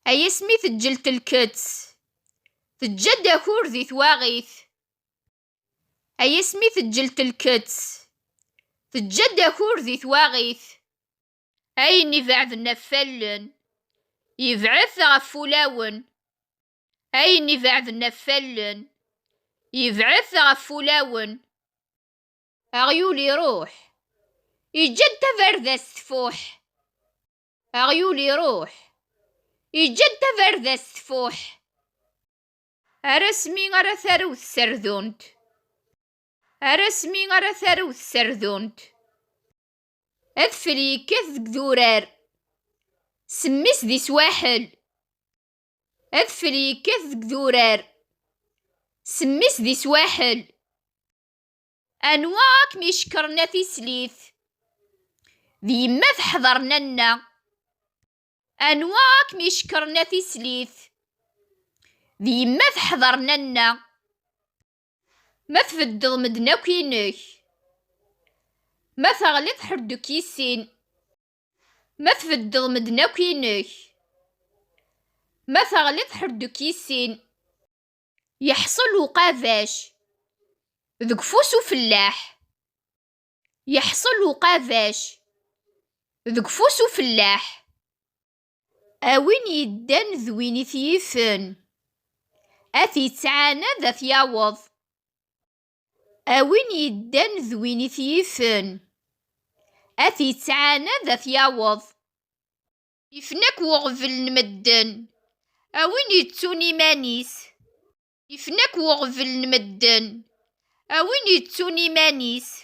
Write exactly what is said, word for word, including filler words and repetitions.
Ay asmi teǧǧel telkett, teǧǧa-d akur di twaɣit. Ay asmi teǧǧel telkett, teǧǧa-d akur di twaɣit. Ayen ibeɛden ɣef wallen, yebɛed ɣef wulawen. Ayen ibeɛden ɣef wallen, yebɛed ɣef wulawen. Aɣyul iruḥ, iǧǧa-d tabarda-s tfuḥ. Aɣyul iruḥ, iǧǧa-d tabarda-s tfuḥ. Ar asmi ara tarew tserdunt. Ar asmi ara tarew tserdunt. Adfel yekkat deg durar, semmi-s di swaḥel. Adfel yekkat deg durar, semmi-s di swaḥel. Anwa akem icekkren a tislit? D yemma teḥḍer nanna. Anwa akem icekkren a tislit? D yemma teḥḍer nanna. Ma tbeddeḍ medden akk inek. Ma teɣliḍ ḥerduk yissin. Ma tbeddeḍ medden akk inek. Ma teɣliḍ ḥerduk yissin. Yeḥṣel uqabac deg ufus ufellaḥ. Yeḥṣel uqabac deg ufus ufellaḥ. A win yeddan d win i t-yifen, a t-yettɛanad a t-yaweḍ. A win yeddan d win i t-yifen, a t-yettɛanad a t-yaweḍ. Ifen akk uɣbel n medden, a win yettun iman-is. Ifen akk uɣbel n medden, a win yettun iman-is.